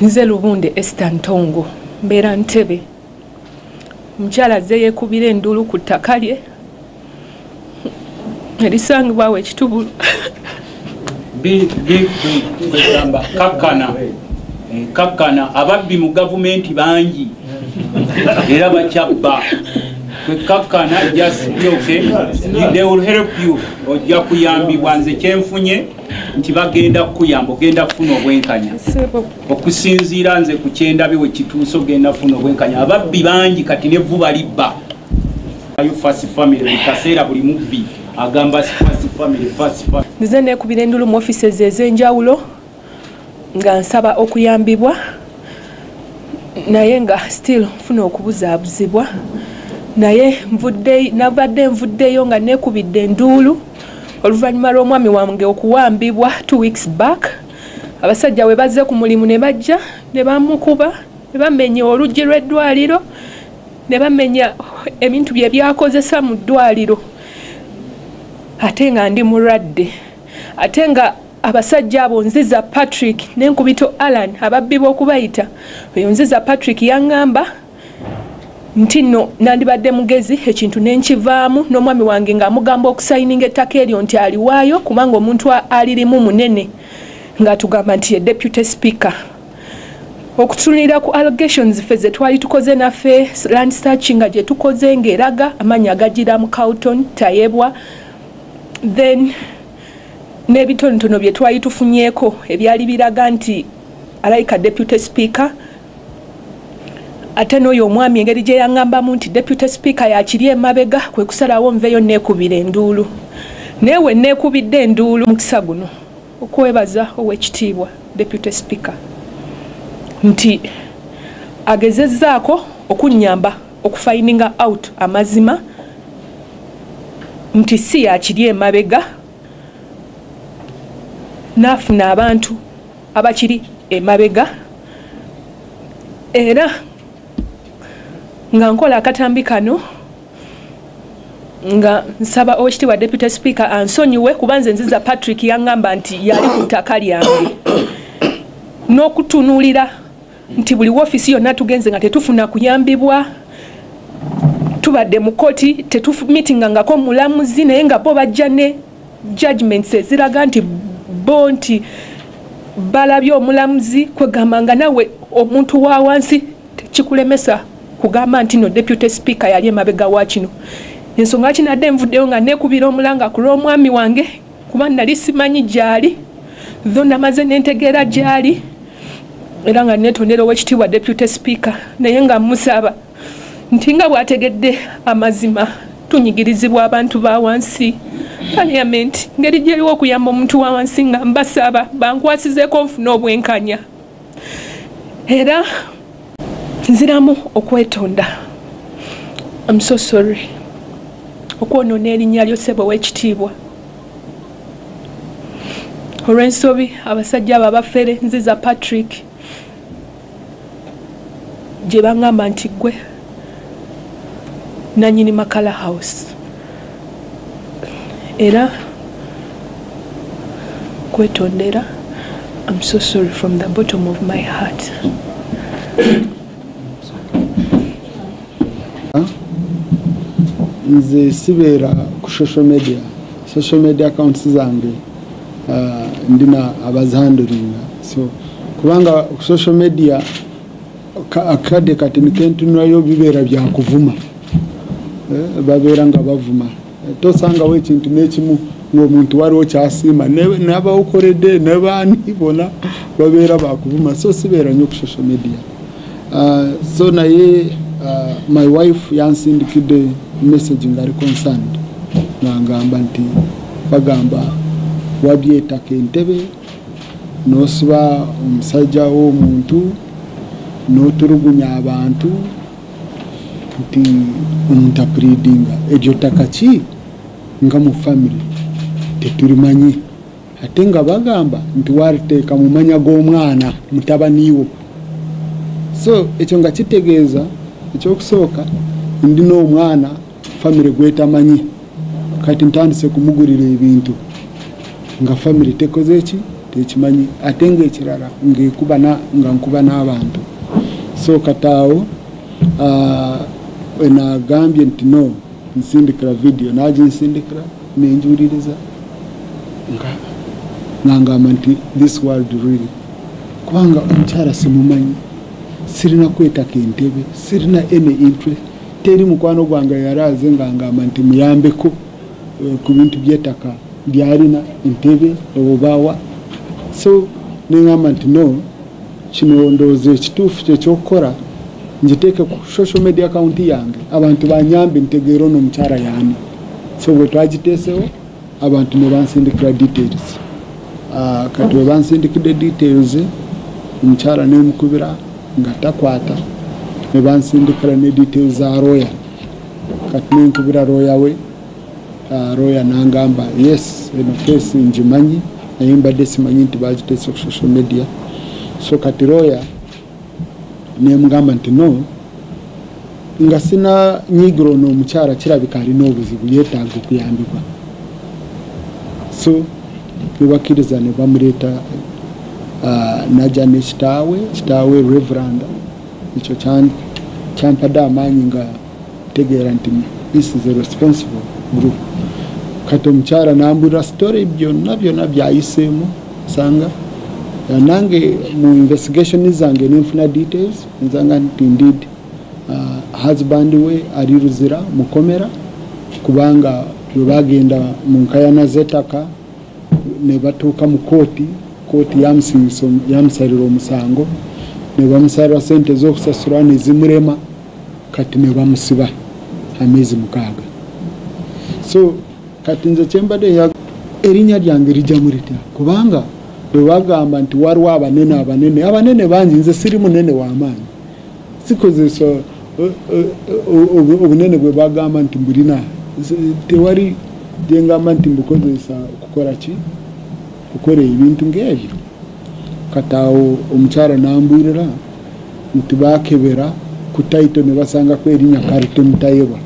Nze Lubunde Esther Ntongo, mbeera Ntebe. Omukyala azze yeekubira enduulu ku ttaka lye erisangibwawo ekitubulu. Kwegamba kakkana, kakkana. Ababbi mu gavumenti bangi era bakyabba. Kwekakkana, just be okay, they will help you. Ojja kuyambibwa. Nze kyenfunye nti bagenda kukuyamba, ogenda kufuna obwenkanya. Okusinziira nze ku kyendabye we kituuse, ogenda kufuna obwenkanya. Ababbi bangi kati nevvuba libba. First family, buli kaseera buli mubbi agamba first family, first family. Nze neekubira enduulu mu offices ez'enjawulo nga nsaba okuyambibwa, naye nga still nfuna okubuzaabuzibwa. Naye nabadde nvuddeyo nga neekubidde enduulu oluvannyuma lw'omwami wange okuwambibwa 2 weeks back. Abasajja we bazze ku mulimu ne bajja ne bamukuba, ne bamenya oluggi lw'eddwaliro, ne bamenya ebintu bye byakozesa mu ddwaliro, ate nga ndi mulwadde. Ate nga abasajja abo Nziza Patrick n'Enkubito Alan, ababbi b'okubayita, oyo Nziza Patrick yaŋŋamba nti nno nandibadde mugezi ekintu nenkivaamu, n'omwami wange ng'amugamba okusayininga ettaka eryo nti aliwaayo kubanga omuntu alirimu munene, ng'atugamba nti ye deputy speaker. Okutunulira ku allegations ffe ze twali tukoze naffe land search nga gye tukoze ng'eraga amannya agagira mu Carlton Tayebwa, then n'ebitonotono bye twali tufunyeeko ebyali biraga nti alayika deputy speaker. Ate n'oyo omwami engeri gye yaŋŋambamu nti deputy speaker yakiri emabega, kwe kusalawo nveeyo neekubira enduulu. Naye we neekubidde enduulu, mukisa guno okwebaza ow'ekitiibwa deputy speaker nti agezezzaako okunnyamba okufindinga out amazima nti si yakiri emabega, n'afuna abantu abakiri emabega. Era nga nkola akatambi kano nga nsaba owekitiibwa deputy speaker ansonyiwe, kuba nze Nziza Patrick yaŋŋamba nti yali ku ttaka lyange, n'okutunuulira nti buli woofiisi yonna tugenze nga tetufuna kuyambibwa, tubadde mu kooti tetumitingangako mulamuzi, naye nga bo bajja ne judgments eziraga nti bo nti balabye omulamuzi. Kwegamba nga nawe omuntu wa wansi tekikulemesa kugamba nti no deputy speaker yali emabega wa kino. Ensonga kinadde nvuddeyo nga neekubira omulanga ku lw'omwami wange, kuba nali simanyi gy'ali, tho namaze nentegeera gy'ali, era nga neetondera owekitiibwa deputy speaker, naye nga musaba nti nga bw'ategedde amazima tunyigirizibwa abantu ba wansi, parliament ngeri gyeriwo okuyamba omuntu wa wansi, nga mbasaba bankwasizeeko nfune obwenkanya. Era nziramu okwetonda, I'm so sorry okwonoona erinnya lyo ssebo ow'ekitiibwa olw'ensobi abasajja abo abafere Nziza Patrick gye baŋŋamba nti ggwe nannyini Makala House. Era kwetondera, I'm so sorry from the bottom of my heart. Nze sibeera ku social media. Social media accounts zange ndina abazihandlinga, so kubanga ku social media akadde kati nikentunulayo bibeera byakuvuma, babeera nga bavuma. Tosangawo ekintu n'ekimu ng'omuntu waliwo kyasiima, n'abawukoledde ne baani bona babeera bakuvuma, so sibeera nnyo ku social media. So naye my wife yansindikidde message ng'ali concerned, nga ngamba nti bagamba wabyetaka entebe n'osiba omusajja w'omuntu n'otulugunya abantu, nti omuntu apleadinga eryo ttaka ki nga mu family tetulimanyi, ate nga bagamba nti waliteeka mu manya g'omwana mutabaniwo. So ekyo nga kitegeeza ekyokusooka ndi n'omwana family gwetamanyi, kati ntandise kumugulira ebintu nga family tekoze ki, tekimanyi, ate ng'ekirala ng'ekuba nga nkuba n'abantu. So kataawo nagambye nti no, nsindikira video, naginsindikira nenjuwuliriza nga ngamba nti this world really, kubanga omukyala simumanyi, sirina kwetaka entebe, sirina any interest, teri mukwano gwange yaraze nga ngamba nti muyambeko ku bintu by'ettaka lyalina entebe obubawa. So nengamba nti no, kino ndowooza ekituufu kyekyokukola ngiteeke ku social media account yange abantu banyambe ntegeere ono omukyala yaani. So bwe twagiteesewo abantu ne bansindikira details. Kati bwe bansindikidde details, omukyala nemukubira nga takwata, ne bansindikira ne details za lawyer. Kati nenkubira lawyer we, lawyer nangamba yes, eno case ngimanyi, naye mbadde simanyi nti bagiteese ku social media. So kati lawyer nemugamba nti no, nga sina nyigira ono omukyala kirabika alina obuzibu, yeetaaga okuyambibwa. So nebakkiriza ne bamuleeta, najja ne kitaawe, kitaawe Reverend. Ekyo kyampadde amaanyi nga tegeera nti this is a responsible group. Kati omukyala nambulira story byonna byonna byayiseemu, sanga nange mu investigation zange nenfuna details, nsanga nti indeed husband we ali Luzira mukomera, kubanga bwe bagenda mu nkayana z'ettaka ne batuuka mu kooti, kooti yamusalira omusango, ne bamusalira sente z'okusasula ne zimulema, kati ne bamusiba amezi 6. So kati nze kyembadde erinnya lyange lijja mulitya, kubanga bwe bagamba nti waliwo abanene abanene abanene bangi, nze siri munene w'amaanyi, sikozesa obunene bwe bagamba nti mbulina, tewali gye ngamba nti mbukozesa kukola ki, kukola ebintu ng'ebyo. Kati awo omukyala n'ambuulira nti baakebera ku title ne basangako erinnya Carlton Tayebwa,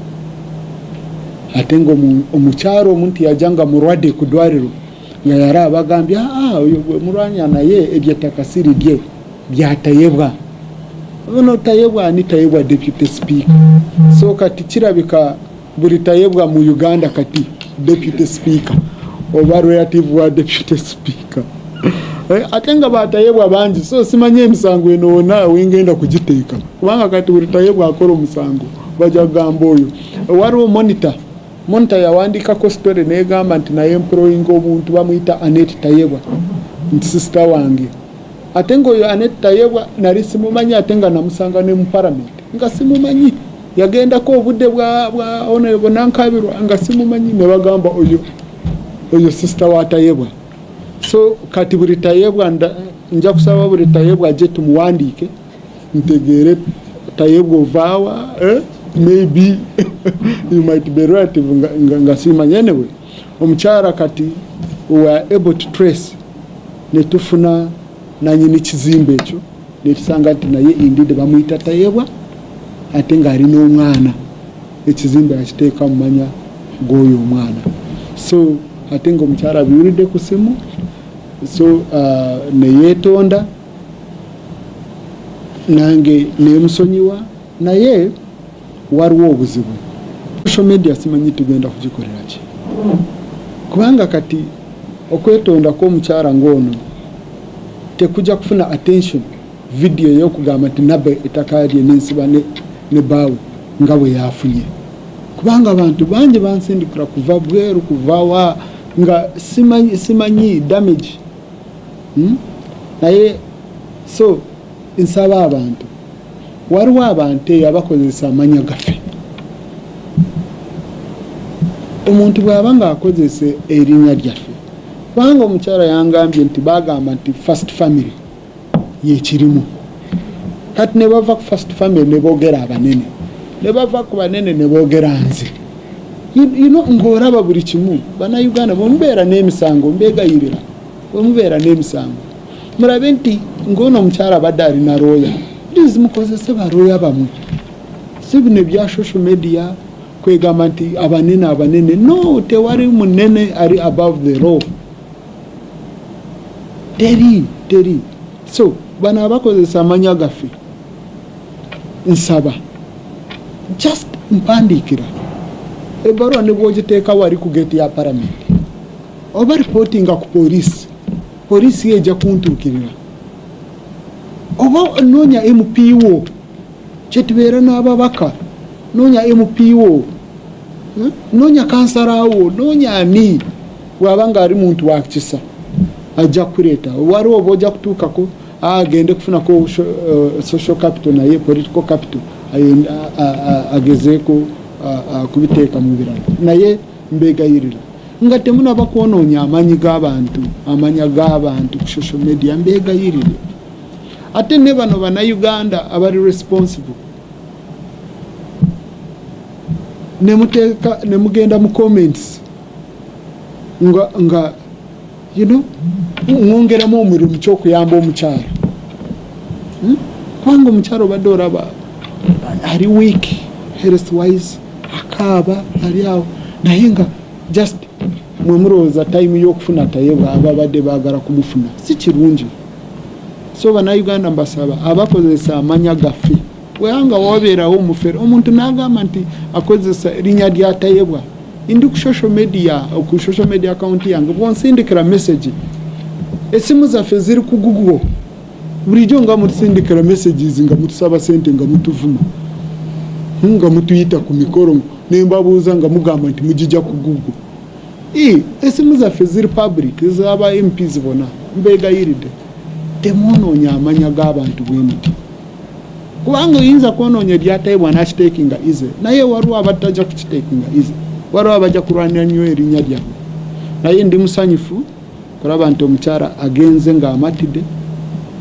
ate nga omukyala omuntu yajja nga mulwadde ku ddwaliro, nga yali abagambye oyo gwe mulwanya naye eby'ettaka si lirye, bya Tayebwa. Ono Tayebwa ani? Tayebwa deputy speaker. So kati kirabika buli Tayebwa mu Uganda kati deputy speaker oba relative wa deputy speaker. Ate nga batayebwa bangi, so simanyi emisango eno wonna wengenda kugiteeka, kubanga kati buli Tayebwa akola omusango bajja kugamba oyo. Waliwo monitor, monitor yawandiikako story negamba nti naye employinga omuntu bamuyita Annette Tayebwa nti sister wange, ate ng'oyo Annette Tayebwa nali simumanyi, ate nga namusanga ne mu parliament nga simumanyi, yagendako obudde bwa honorable Nankabirwa nga simumanyi, ne bagamba oyo sister wa Tayebwa. So kati buli Tayebwa nja kusaba buli Tayebwa ajje tumuwandiike ntegeere Tayebwa ovaawa, maybe you might be relative nga simanyi. Anyway, omukyala kati we were able to trace ne tufuna nanyini kizimbe ekyo, ne tusanga nti naye indeed bamuyita Tayebwa, ate ng'alina omwana, ekizimbe akiteeka mu manya g'oyo omwana. So ate ng'omukyala abiwulidde ku simu, so neyeetonda nange nemusonyiwa, naye waliwo obuzibu. Social media simanyi tugenda kugikolera ki, kubanga kati okwetonda kw'omukyala ng'ono tekujja kufuna attention video ey'okugamba nti nabba ettaka lye n'ensiba ne bbaawe nga bwe yafunye, kubanga abantu bangi bansindikira kuva bweru kuva wa nga simanyi damage. Naye so nsaba abantu, waliwo abantu eyo abakozesa amanya gaffe. Omuntu bw'aba ng'akozesa erinnya lyaffe, kubanga omukyala yangambye nti bagamba nti first family yekirimu, kati ne bava ku first family ne boogera abanene, ne bava ku banene ne boogera nze. You know, ng'olaba buli kimu. Bannayuganda bwe mubeera n'emisango, mbeegayirira, bwe mubeera n'emisango mulabe nti ng'ono omukyala abadde alina looya, please mukozese balooya bammwe, si bino ebya social media kwegamba nti abanene abanene. No, tewali munene ali above the law. Teri. So bano abakozesa amanya gaffe, nsaba just mpandiikira ebbaluwa ne bw'ogiteeka wali ku gate ya palamenti oba reportinga ku poliisi, poliisi ejja kuntuukirira, oba noonya MP wo, kyetubeera n'ababaka, noonya MP wo, noonya kansala wo, noonya ani bw'aba nga ali muntu wa kisa ajja kuleeta. Waliwo oba ojja kutuukako agende kufunako social capital, naye political capital agezeeko kubiteeka mu birala. Naye mbegayirira nga temunaba kwonoonya amaanyi g'abantu, amanya g'abantu ku social media, mbegayirire. Ate ne bano bannayuganda abali responsible, nemuteeka nemugenda mu comments nga you know, mwongeramu omulimu ky'okuyamba omukyala. Kubanga omukyala obadde olaba ali weak health wise, akaaba ali awo, naye nga just mwe mulowooza time y'okufuna Tayebwa ababadde baagala kumufuna, si kirungi. So bannayuganda mbasaba abakozesa amanya gaffe, weyanga wabeerawo omufere omuntu n'agamba nti akozesa erinnya lya Tayebwa, ndi ku social media, ku social media account yange, bwonsindikira message, esimu zaffe ziri ku Google, bulijjo nga mutusindikira messages nga mutusaba sente, nga mutuvuma, nga mutuyita ku mikolo, ne mbabuuza nga mugamba nti mugijja ku Google. Esimu zaffe ziri public, z'aba MPs bonna, mbeegayiridde temwonoonya amanya g'abantu bwe muti, kubanga oyinza kwonoonya erya Tayebwa n'akiteekinga easy, naye waliwo abatajja kukiteekinga easy, waliwo abajja kulwanira nnyo erinnya lyabwe. Naye ndi musanyufu kulaba nti omukyala agenze ng'amatidde,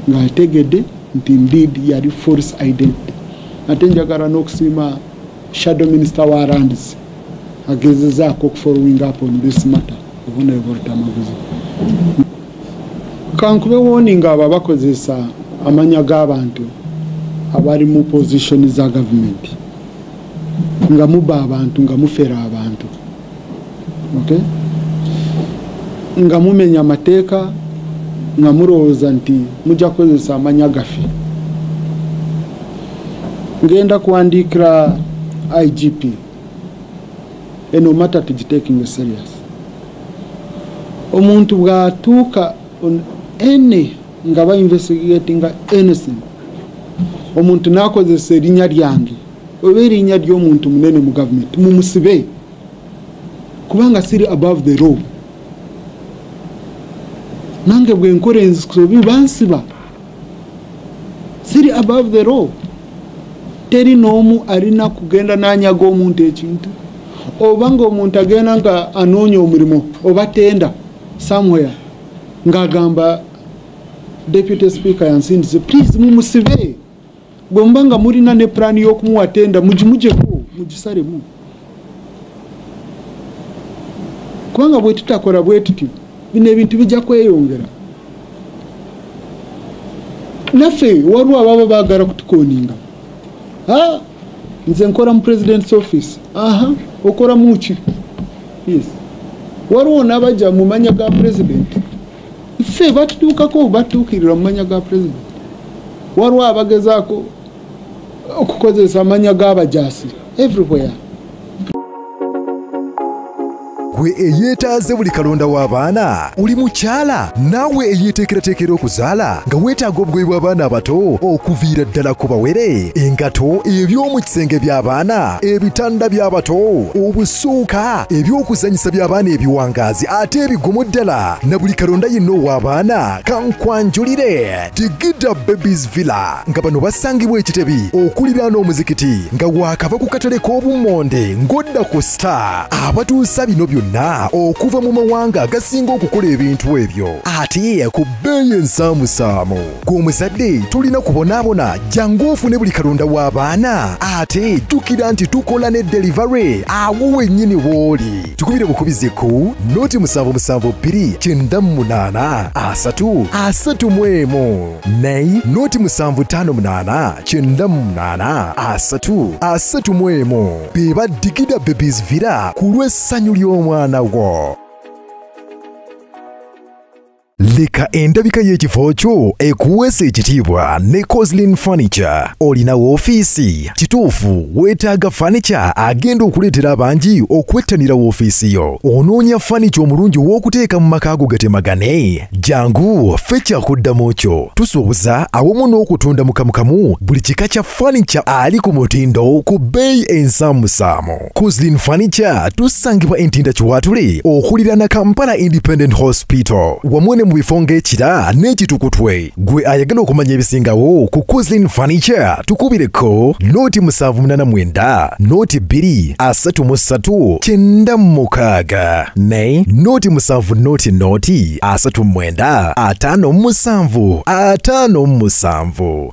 ng'ategedde nti indeed yali false identity. Ate njagala n'okusiima shadow minister wa lands agezezaako okufollowing up on this matter, Honorable Luttamaguzi. Kankube warning abo abakozesa amanya g'abantu abali mu position za gavumenti, nga muba abantu, nga mufera abantu, okay? Nga mumenya amateeka, nga mulowooza nti mujja kukozesa amanya gaffe. Ngenda kuwandiikira IGP eno matter tugitaking serious. Omuntu bw'atuuka on any nga ba investigatinga anything, omuntu n'akozesa erinnya lyange oba erinnya ly'omuntu munene mu gavumenti, mumusibe, kubanga siri above the law. Nange bwe nkola ensobi bansiba, siri above the law. Teri n'omu alina kugenda n'anyaga omuntu ekintu, oba ng'omuntu agenda nga anoonya omulimu oba tenda somewhere ng'agamba deputy speaker yansindise, please mumusibe. Bwe muba nga mulina ne plan y'okumuwa tenda, mugimuggyeko, mugisalemu, kubanga bwe tutakola bwe tutyo bino ebintu bijja kweyongera. Naffe waliwo ababa baagala kutukoninga. Nze nkola mu president's office. Aha, okola muki? Yes. Waliwo n'abajja mu manya ga president. Ffe batutuukako, batuukirira mu manya ga president. Waliwo abagezaako okukozesa amanya g'abajaasi everywhere. Gwe eyeetaaze buli kalonda w'abaana, oli mukyala naawe eyeeteekerateekera okuzaala nga weetaaga obugoye bw'abaana abato okuviira ddala ku bawere, engato, eby'omu kisenge by'abaana, ebitanda by'abato, obusuuka, eby'okuzannyisa by'abaana ebiwangaazi ate ebigumu ddala, na buli kalonda yenna ow'abaana kankwanjulire Digida Babies Villa, nga bano basangibwa Ekitebi okuliraana omuzikiti, nga waakava ku katale k'obummonde ng'odda ku Star. Abatuusa bino byonna okuva mu mawanga agasinga okukola ebintu ebyo ate ku bbeeyi ensaamusaamu. Gw'omuzadde tolina kubonaabona, jangu ofune buli kalonda w'abaana, ate jjukira nti tukola ne delivery awo wennyini w'oli. Tukubire bukubizi ku 077 98 3 31 ne 0758 98 3 31. Beba Digida Babies Villa ku lw'essanyu ly'omwana wo. Leka endabika y'ekifo kyo ekuweesa ekitiibwa ne Coslin Furniture. Olina woofiisi kituufu, weetaaga furniture agenda okuleetera abangi okwettanira woofiisi yo. Onoonya furniture omulungi ow'okuteeka mu maka go gatemagane? Jangu ffe kyakuddamu kyo. Tusuubuza awamu n'okutunda mukamukamu buli kika kya furniture ali ku mutindo ku bbeeyi ensaamusaamu. Coslin Furniture tusangibwa Entinda Kiwatule okuliraana Kampala Independent Hospital wamu ne mu bifo ng'Ekira n'Ekitukutwe. Gwe ayagala okumanya ebisingawo ku Coslin Furniture tukubireko 0 789 02 33 96 ne 07 00 39 57 57.